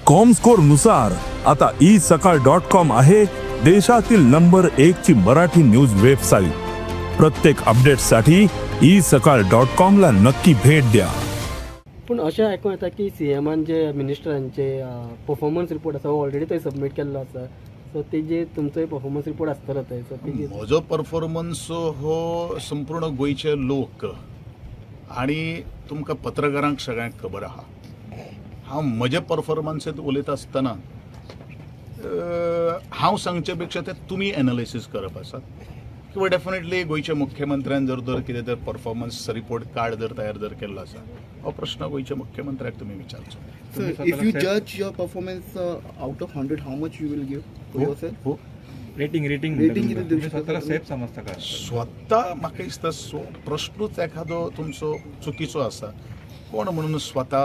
Comscore नुसार आता E सकाळ डॉट कॉम आहे देशातील नंबर एक ची मराठी न्यूज वेबसाईट. प्रत्येक अपडेटसाठी ई सकाळ डॉट कॉम ला नक्की भेट द्या. पूण अशें आयकूंक येता की सीएमान जे मिनिस्टरांचे परफॉर्मन्स रिपोर्ट आसा, हो ऑलरेडी थंय सबमीट केल्लो आसा. सो तेजेर तुमचोय परफॉर्मन्स रिपोर्ट आसतलो थंय, सो तेजेर? म्हजो परफॉर्मन्स हो संपूर्ण गोंयचे लोक आनी तुमकां पत्रकारांक सगळ्यांक खबर आहा. हांव म्हजे परफॉर्मन्सीत उलयता आसतना हांव सांगचे पेक्षा ते तुमी एनालिसीस करप आसात किंवा डेफिनेटली गोंयच्या मुख्यमंत्र्यान जर जर कितें तर परफॉर्मन्स रिपोर्ट कार्ड जर तयार जर केल्लो आसा, हो प्रश्न गोंयच्या मुख्यमंत्र्याक तुमी विचारचो. Sir, if you judge your performance out of 100, how much you will give for yourself? हो. Rating, rating. Rating किती देऊ तुम्ही शकता स्वतःला तुम्ही? सेफ समजता का? स्वता म्हाका दिसता सो प्रश्नूच एखादो तुमचो चुकीचो आसा. कोण म्हणून स्वता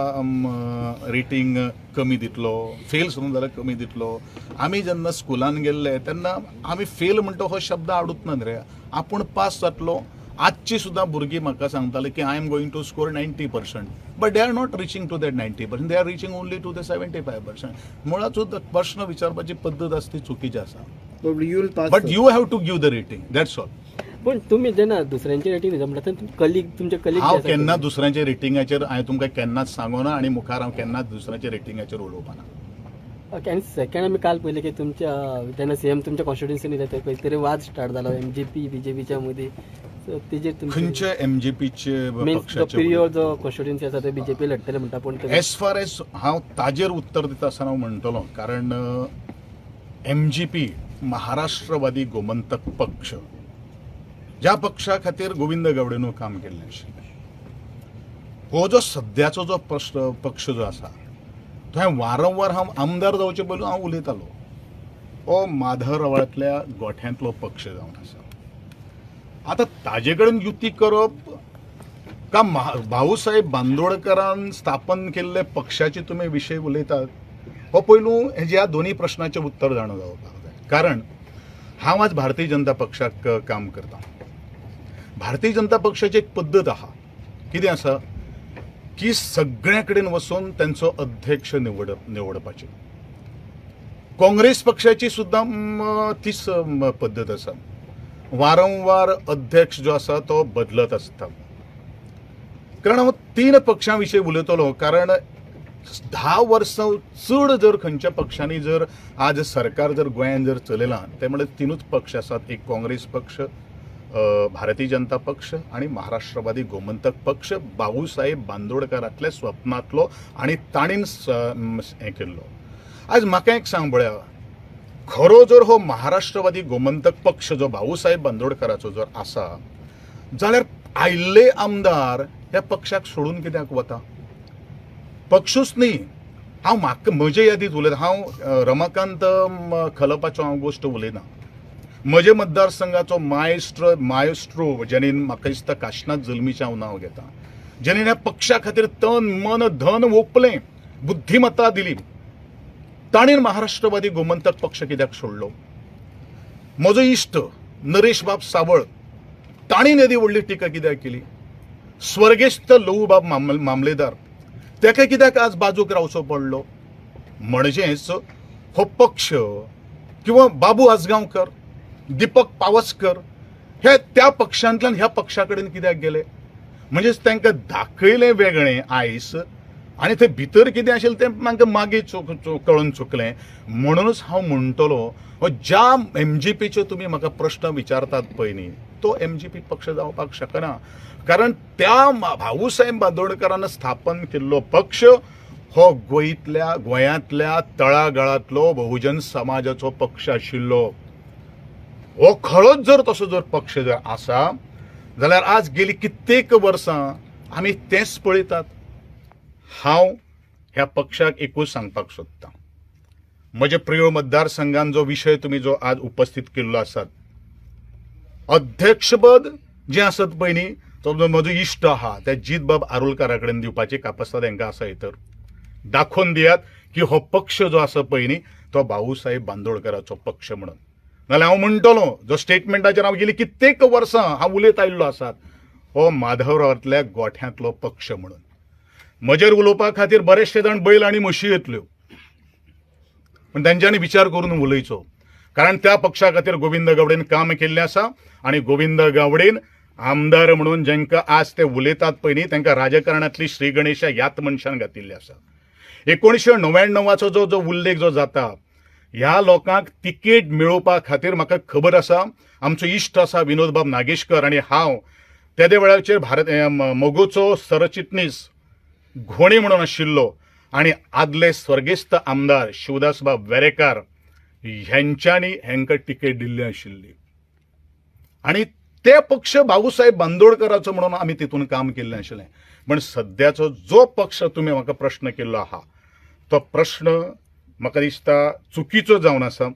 रेटींग कमी दितलो? फेल सुद्दां जाल्यार कमी दितलो? आमी जेन्ना स्कुलान गेल्ले तेन्ना आमी फेल म्हणटा हो शब्द हाडूच ना रे. आपूण पास जातलो. आजची सुद्दां भुरगीं म्हाका सांगताले की I am going to score 90%, but they are not reaching to that 90%, they are reaching only to the 75%. मुळात सुद्दां प्रश्न विचारपाची पद्दत आसा ती चुकीची आसा. But you will pass, but sir. You have to give the rating, that's all. पूण तुमी जेन्ना दुसऱ्यांचे रेटींग दिता म्हणटा तेन्ना कलीग, तुमचे कलीग. हांव केन्ना दुसऱ्यांच्या रेटिंगाचेर हांवें तुमकां केन्नाच सांगूना आनी मुखार हांव केन्नाच दुसऱ्यांच्या रेटिंगाचेर उलोवपाना. ओके, आनी सेकंड, आमी काल पळयलें की तुमच्या जेन्ना सीएम तुमच्या कॉन्स्टिट्युन्सीन येता, थंय खंय तरी वाद स्टार्ट जालो एमजीपी बीजेपीच्या मदीं. सो तेजेर तुमचे? खंयचे एमजीपीचे? मिन्स जो पिरियड जो कॉन्स्टिट्युन्सी आसा, ते बीजेपी लढतले म्हणटा, पूण ते एज फार एज हांव ताजेर उत्तर दिता आसतना हांव म्हणटलो, कारण एमजीपी, महाराष्ट्रवादी गोमंतक पक्ष, ज्या पक्षा खातीर गोविंद गावडेन काम केल्लें आशिल्लें, हो जो सद्याचो जो प्रश्न पक्ष जो आसा, तो हांवें वारंवार, हांव आमदार जावचे पयलू हांव उलयतालो, हो माधवरावांतल्या गोठ्यांतलो पक्ष जावन आसा. आतां ताजे कडेन युती करप का भाऊसाहेब बांदोडकरान स्थापन केल्ले पक्षाचे तुमी विशय उलयतात, हो पयलू हेजे ह्या दोन्ही प्रश्नाचें उत्तर जाणा जावपाक जाय. कारण हांव आज भारतीय जनता पक्षाक काम करता. भारतीय जनता पक्षाची एक पद्दत आहा. कितें आसा की सगळ्या कडेन वचून तेंचो अध्यक्ष निवडपाची. काँग्रेस पक्षाची सुद्दां तीच पद्दत आसा. वारंवार अध्यक्ष जो आसा तो बदलत आसता. कारण हांव तीन पक्षां विशीं उलयतलो, कारण 10 वर्सां चड जर खंयच्या पक्षांनी जर आज सरकार जर गोंयांत जर चलयलां, ते म्हणल्यार तिनूच पक्ष आसात. एक काँग्रेस पक्ष, भारतीय जनता पक्ष आनी महाराष्ट्रवादी गोमंतक पक्ष, बाबूसाहेब बांदोडकरांतल्या स्वप्नांतलो आनी ताणीन हें केल्लो. आज म्हाका एक सांग पळया, खरो जर हो महाराष्ट्रवादी गोमंतक पक्ष जो भाऊसाहेब बांदोडकराचो जर आसा जाल्यार आयिल्ले आमदार ह्या पक्षाक सोडून कित्याक वता? पक्षूच न्ही, हांव म्हाका म्हजे यादीत उलयता. हांव रमाकांत खलपाचो हांव गोश्ट उलयना. म्हजे मतदारसंघाचो मायस्ट्रो, मायस्ट्रो जेणेन, म्हाका दिसता, काशनाथ जल्मीचें हांव नांव घेता, जेणेन ह्या पक्षा खातीर तन मन धन ओंपलें, बुद्धिमत्ता दिली, ताणें महाराष्ट्रवादी गोमंतक पक्ष कित्याक सोडलो? म्हजो इश्ट नरेश बाब सावळ, ताणें येदी व्हडली टिका कित्याक केली? स्वर्गेस्त लहूबाब मामलेदार, तेका कित्याक आज बाजूक रावचो पडलो? म्हणजेच हो पक्ष किंवा बाबू आजगांवकर, दीपक पावसकर हे त्या पक्षांतल्यान ह्या पक्षा कडेन कित्याक गेले? म्हणजेच तांकां दाखयलें वेगळें आयस आनी थंय भितर कितें आशिल्लें तें म्हाका मागीर चुक चुक कळून चुकलें. म्हणूनच हांव म्हणटलो, हो ज्या एमजीपीच्यो तुमी म्हाका प्रश्न विचारतात पळय न्ही, तो एमजीपी पक्ष जावपाक शकना, कारण त्या भाऊसाहेब बांदोडकरान स्थापन केल्लो पक्ष हो गोंयांतल्या तळागाळांतलो बहुजन समाजाचो पक्ष आशिल्लो. हो खरोच जर तसो जर पक्ष जर आसा जाल्यार आज गेली कित्येक वर्सां आमी तेंच पळयतात. हांव ह्या पक्षाक एकूच सांगपाक सोदतां, म्हजे प्रियोळ मतदारसंघान जो विशय तुमी जो आज उपस्थित केल्लो आसात, अध्यक्षपद जें आसत पळय न्ही, तो जो म्हजो इश्ट आहा त्या जीतबाब आरोलकारा कडेन दिवपाची कापस्ताद हांकां आसा तर दाखोवन दियात की हो पक्ष जो आसा पळय न्ही, तो भाऊसाहेब बांदोडकराचो पक्ष म्हणून. नाल्यार हांव म्हणटलो, जो स्टेटमेंटाचेर हांव गेली कित्येक वर्सां हांव उलयत आयिल्लो आसात, हो माधवरावांतल्या गोठ्यांतलो पक्ष म्हणून. म्हजेर उलोवपा खातीर बरेचशे जाण बैल आनी म्हशी येतल्यो. पूण तेंच्यांनी विचार करून उलयचो, कारण त्या पक्षा खातीर गोविंद गावडेन काम केल्लें आसा आनी गोविंद गावडेन आमदार म्हणून जेंकां आज ते उलयतात पळय न्ही तांकां राजकारणांतली श्री गणेशा ह्याच मनशान घातिल्ली आसा. 1999चो जो जो उल्लेख जो जाता ह्या लोकांक तिकेट मेळोवपा खातीर म्हाका खबर आसा, आमचो इश्ट आसा विनोदबाब नागेशकर आनी हांव तेदे वेळाचेर भारत मगोचो सरचिटणीस घोणे म्हणून आशिल्लो आनी आदले स्वर्गेस्त आमदार शिवदासबाब वेरेकार ह्यांच्यांनी हांकां तिकेट दिल्ली आशिल्ली आनी ते पक्ष बाबूसाहेब बांदोडकराचो म्हणून आमी तितून काम केल्लें आशिल्लें. पण सद्याचो जो पक्ष तुमी म्हाका प्रश्न केल्लो आहा तो प्रश्न म्हाका दिसता चुकीचो जावन आसा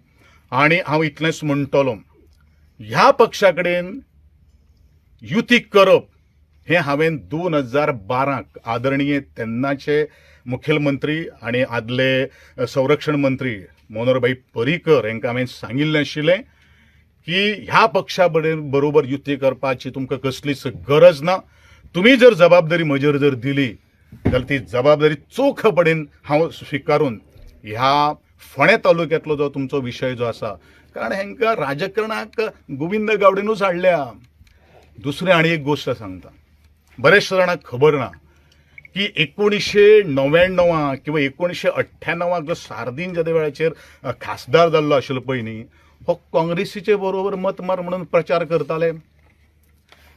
आनी हांव इतलेंच म्हणटलो, ह्या पक्षा कडेन युती करप हें हांवें 2012 आदरणीय तेन्नाचे मुखेलमंत्री आनी आदले संरक्षण मंत्री मनोहरभाई पर्रीकर हांकां हांवें सांगिल्लें आशिल्लें की ह्या पक्षा बरोबर युती करपाची तुमकां कसलीच गरज ना, तुमी जर जबाबदारी म्हजेर जर दिली जाल्यार ती जबाबदारी चोखपणेन हांव स्विकारून ह्या फोंडें तालुक्यांतलो जो तुमचो विशय जो आसा, कारण हांकां राजकारणाक गोविंद गावडेनूच हाडल्या. दुसरी आनी एक गोश्ट सांगता, बऱ्याचशा जाणांक खबर ना की 1999 किंवा 1998 जो सार्दीन ज्या वेळाचेर खासदार जाल्लो आशिल्लो पळय न्ही, हो काँग्रेसीचे बरोबर मत मार म्हणून प्रचार करताले.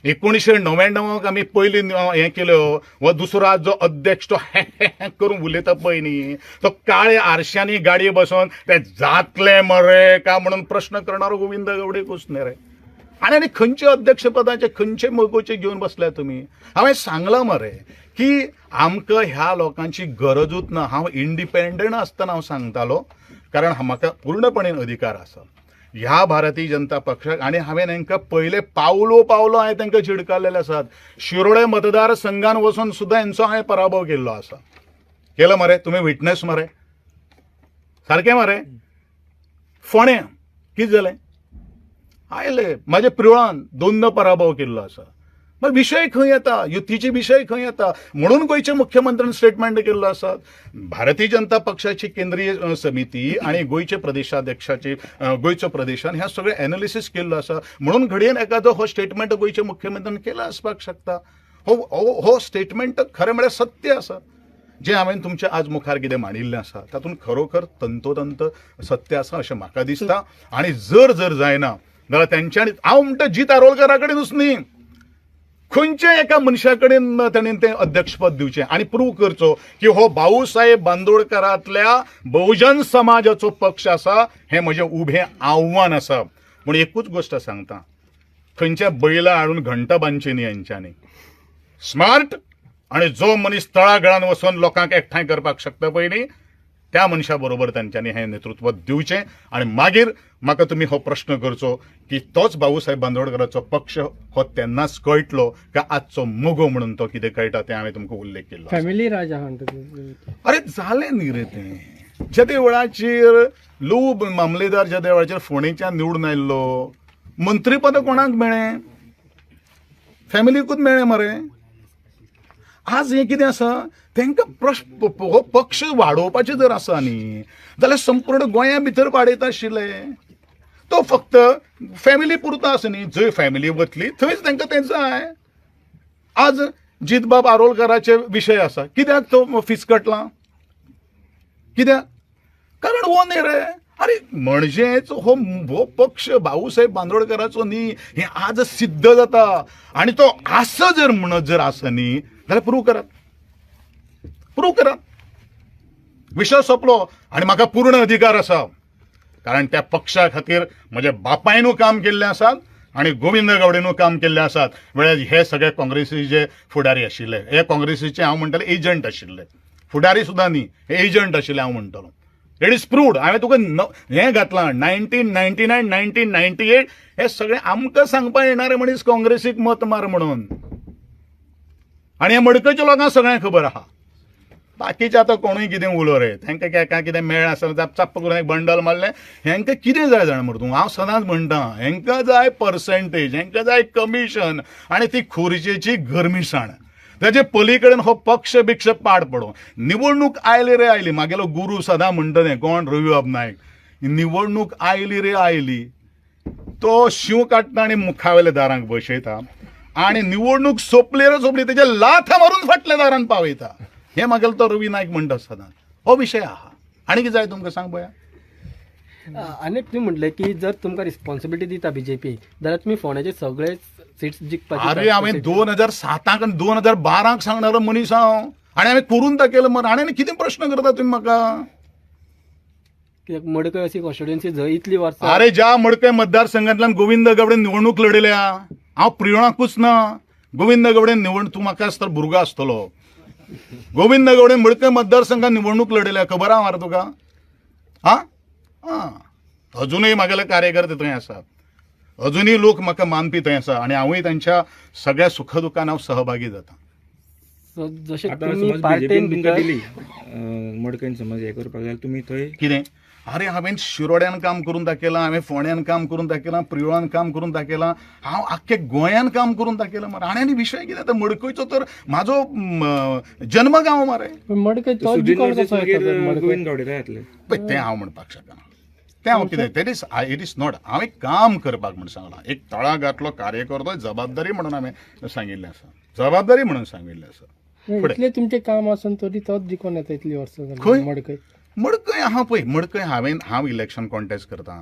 1999 आमी पयलीं हें केल्यो, हो दुसरो आज जो अध्यक्ष तो हे करून उलयता पळय न्ही, तो काळे आरशांनी गाडये बसोन ते जातले मरे का म्हणून प्रश्न करणारो गोविंद गावडे न्ही रे. आनी आनी खंयचे अध्यक्षपदाचे खंयचे मगोचे घेवन बसल्या तुमी? हांवें सांगलां मरे की आमकां ह्या लोकांची गरजूच ना. हांव इंडिपेंडंट आसतना हांव सांगतालो, कारण म्हाका पूर्णपणे अधिकार आसा ह्या भारतीय जनता पक्षाक. आनी हांवें तांकां पयले पावलो पावलो हांवें तांकां झिडकारलेले आसात. शिरोडे मतदारसंघान वचून सुद्दां हेंचो हांवें पराभव केल्लो आसा. केलो मरे, तुमी विटनेस मरे, सारकें मरे. फोंड्यां कितें जालें, आयले म्हाजे प्रियोळान दोनदां पराभव केल्लो आसा. मागीर विशय खंय येता, युतीचे विशय खंय येता? म्हणून गोंयच्या मुख्यमंत्र्यान स्टेटमेंट केल्लो आसा. भारतीय जनता पक्षाची केंद्रीय समिती आनी गोंयचे प्रदेशाध्यक्षाचे गोंयचो प्रदेशान ह्या सगळें एनालिसीस केल्लो आसा. म्हणून घडयेन एखादो हो स्टेटमेंट गोंयच्या मुख्यमंत्र्यान केला आसपाक शकता. हो हो स्टेटमेंट खरें म्हळ्यार सत्य आसा. जें हांवें तुमच्या आज मुखार कितें मांडिल्लें आसा तातूंत खरोखर तंतोतंत सत्य आसा अशें म्हाका दिसता. आनी जर जर जायना जाल्यार तेंच्यांनी, हांव म्हणटा जीत आरोलकरा कडेनूच न्ही, खंयच्या एका मनशा कडेन ताणें तें अध्यक्षपद दिवचें आनी प्रूव करचो की हो भाऊसाहेब बांदोडकरांतल्या बहुजन समाजाचो पक्ष आसा. हें म्हजें उबें आव्हान आसा. पूण एकूच गोश्ट सांगता, खंयच्या बैला हाडून घंटा बांदची न्ही हेंच्यांनी. स्मार्ट आनी जो मनीस तळागाळान वचून लोकांक एकठांय करपाक शकता पळय न्ही, त्या मनशा बरोबर तांच्यांनी हें नेतृत्व दिवचें. आनी मागीर म्हाका तुमी हो प्रश्न करचो की तोच बाबूसाहेब बांदोडकराचो पक्ष हो तेन्नाच कळटलो का आजचो मगो म्हणून तो कितें कळटा तें हांवें तुमकां उल्लेख केल्लो. फॅमिली राज आहा म्हणटा. अरे जालें न्ही रे तें. जेदे वेळाचेर लोब मामलेदार जेदे वेळाचेर फोंडेच्यान निवडून आयिल्लो, मंत्रीपद कोणाक मेळ्ळें? फॅमिलीकूच मेळ्ळें मरे. आज हें कितें आसा, तांकां प्रश्न हो पक्ष वाडोवपाचें जर आसा न्ही जाल्यार संपूर्ण गोंया भितर वाडयता आशिल्ले. तो फक्त फॅमिली पुरता आसा न्ही, जंय फॅमिली वतली थंयच तांकां तें जाय. आज जितबाब आरोलकराचे विशय आसा, कित्याक तो फिसकटला? कित्याक? कारण हो न्ही रे. अरे म्हणजेच हो हो पक्ष भाऊसाहेब बांदोडकराचो न्ही हें आज सिद्ध जाता. आनी तो आसा जर म्हणत जर आसा न्ही जाल्यार प्रूव करात, प्रूव करात. विशय सोंपलो. आनी म्हाका पूर्ण अधिकार आसा, कारण त्या पक्षा खातीर म्हज्या बापायनू काम केल्लें आसा आनी गोविंद गावडेनू काम केल्लें आसात. वेळार हे सगळे काँग्रेसीचे फुडारी आशिल्ले, हे काँग्रेसीचे हांव म्हणटाले एजंट आशिल्ले, फुडारी सुद्दां न्ही, हे एजंट आशिल्ले हांव म्हणटलो. It is proved. हांवें तुका हें घातलां 1999 1998 हे सगळें आमकां सांगपा येणारे मनीस काँग्रेसीक मत मार म्हणून. आनी हे मडकयच्या लोकांक सगळ्यांक खबर आहा. बाकीचे आतां कोणूय कितें उलो रे, तांकां काय कितें मेळ्ळें आसतना चाप करून एक बंडल मारलें. हेंकां कितें जाय जाणा मरे तूं? हांव सदांच म्हणटा, हेंकां जाय पर्सेंटेज, हेंकां जाय कमिशन आनी ती खुर्चेची गरमीसाण. ताजे पली कडेन हो पक्ष बिक्ष पाड पडो. निवडणूक आयली रे आयली, मागेलो गुरू सदां म्हणटा तें, कोण, रवी नायक, निवडणूक आयली रे आयली, तो शींव काडटा आनी मुखावेल्या दारांक बसयता आनी निवडणूक सोंपली रे सोंपली, तेजे लाथ मारून फाटल्या दारान पावयता. हें मागेलो तो रवी नायक म्हणटा सदां. हो विशय आहा. आनी कितें जाय तुमकां, सांग पळया. आनी तुमी म्हटलें की जर तुमकां रिस्पॉन्सिबिलिटी दिता बीजेपी जाल्यार तुमी फोंड्याचे सगळे सिट्स जिखपाचे. अरे, हांवें 2007 आनी 2012 सांगणारो मनीस हांव आनी हांवें करून दाखयलें मरे. आनी कितें प्रश्न करता तुमी म्हाका? कित्याक मडकय अशी कॉन्स्टिट्युएन्सी जंय इतली वर्सां. अरे, ज्या मडकय मतदारसंघांतल्यान गोविंद गावडे निवडणूक लढयल्या, हांव प्रियोळाकूच ना. गोविंद गावडे निवड, तूं म्हाका आसतलो भुरगो आसतलो. गोविंद गावडे मडकय मतदारसंघात निवडणूक लढयल्या, खबर आहा मरे तुका? हा हा, अजूनही म्हागेले कार्यकर्ते थंय आसात, अजूनही लोक म्हाका मानपी थंय आसा आनी हांवूय तांच्या सगळ्या सुखदुखान हांव सहभागी जाता. सो जशें आतां तुमी समज पार्टेन बीजेपीन तुमकां भितर दिली मडकयन समज हें करपाक जाल्यार तुमी थंय कितें? अरे, हांवें शिरोड्यान काम करून दाखयलां, हांवें फोंड्यान काम करून दाखयलां, प्रियोळान काम करून दाखयलां, हांव आख्खे गोंयान काम करून दाखयलां मरे. आनी आनी विशय कितें आतां? मडकयचो तर म्हाजो जन्मगांव मरे. पण मडकय तोच सुदिन जिखोन वर्सेस कसो मागीर येता तर मडकय? गोविंद गावडे काय जातले? पळय, तें हांव म्हणपाक शकना. तें हांव कितें, that is it is not. हांवें काम करपाक म्हूण सांगलां. एक तळागाळांतलो कार्यकर्तो जबाबदारी म्हणून हांवें सांगिल्लें आसा, जबाबदारी म्हणून सांगिल्लें आसा. फुडें. इतलें तुमचें काम आसून तरी तोच जिखोन येता इतली वर्सां खंय? जाली मडकय. मडकय आहा पळय, मडकय हांवें हांव इलेक्शन कॉन्टेस्ट करता.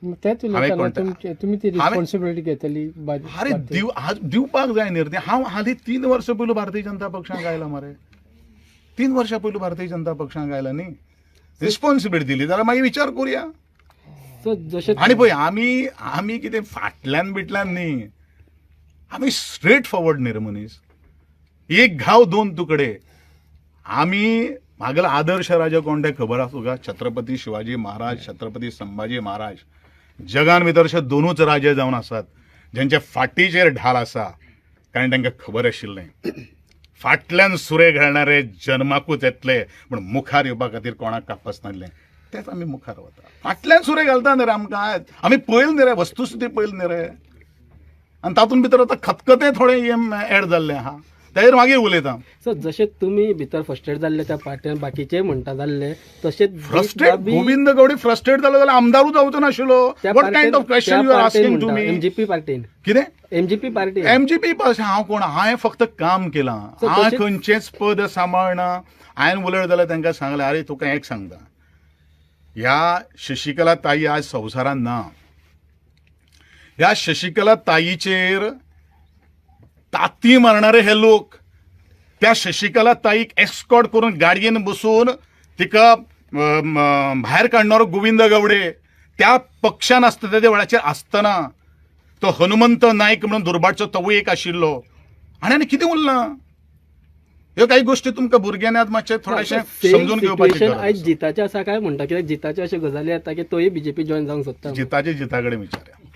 मग तेच हांवें उलयता कोणतें- तुमचे, तुमी ती रिस्पॉन्सिबिलिटी घेतली. अरे, दिव आज दिवपाक जाय न्ही रे तें. हांव हालीं 3 वर्सां पयलू भारतीय जनता पक्षांत आयला मरे. 3 वर्सां पयलू भारतीय जनता पक्षांत आयला न्ही. रिस्पॉन्सिबिलिटी दिली जाल्यार मागीर विचार करुया. सो जशें आनी पळय, आमी आमी कितें फाटल्यान बिटल्यान न्ही, आमी स्ट्रेट फॉरवर्ड न्ही रे मनीस. एक घाव दोन तुकडे. आमी म्हागेलो आदर्श राजा कोण तें खबर आसा तुका? छत्रपती शिवाजी महाराज, छत्रपती संभाजी महाराज. जगान भितर अशे दोनूच राजे जावन आसात ज्यांच्या फाटीचेर ढाल आसा, कारण तांकां खबर आशिल्लें फाटल्यान सुरे घालणारे जन्माकूच येतले, पूण मुखार येवपा खातीर कोणाक कापसनासलें. तेच आमी मुखार वता. फाटल्यान सुरे घालता न्ही रे आमकां, आमी पळयलें न्ही रे, वस्तुस्थिती पळयली न्ही रे. आनी तातूंत भितर आतां खतखतें थोडें एड जाल्लें आहा, ताजेर मागीर उलयता. सो जशें तुमी भितर फ्रस्ट्रेट जाल्ले त्या पार्ट्यान, बाकीचे म्हणटा जाल्ले, तशेंच फ्रस्ट्रेट? गोविंद गावडे फ्रस्ट्रेट जालो जाल्यार आमदारूच जावचो नाशिल्लो. What kind of question you are asking to me? MGP पार्टीन. कितें? MGP party. एमजीपी पास हांव कोण? हांवें फक्त काम केलां. So, हांवें खंयचेंच पद सांबाळना. हांवें उलयत जाल्यार तांकां सांगलें, आरे, तुका एक सांगता, ह्या शशिकला ताई आज संवसारांत ना. ह्या शशिकला ताईचेर ताती मारणारे हे लोक, त्या शशिकला ताईक एस्कॉर्ट करून गाडयेन बसून तिका भायर काडणारो गोविंद गावडे त्या पक्षान आसता, त्या वेळाचेर आसतना तो हनुमंत नायक म्हणून दुर्भाटचो, तोवूय एक आशिल्लो. आनी आनी कितें उरलां? ह्यो काही गोश्टी तुमकां भुरग्यांनी आज मातशें थोडेशें समजून घेवपाची गरज आयज आसा. जिताचे आसा काय म्हणटा? कित्याक जिताचे अश्यो गजाली येता की तोय बीजेपी जॉयन जावंक सोदता. जिताचे जिता कडेन विचारया.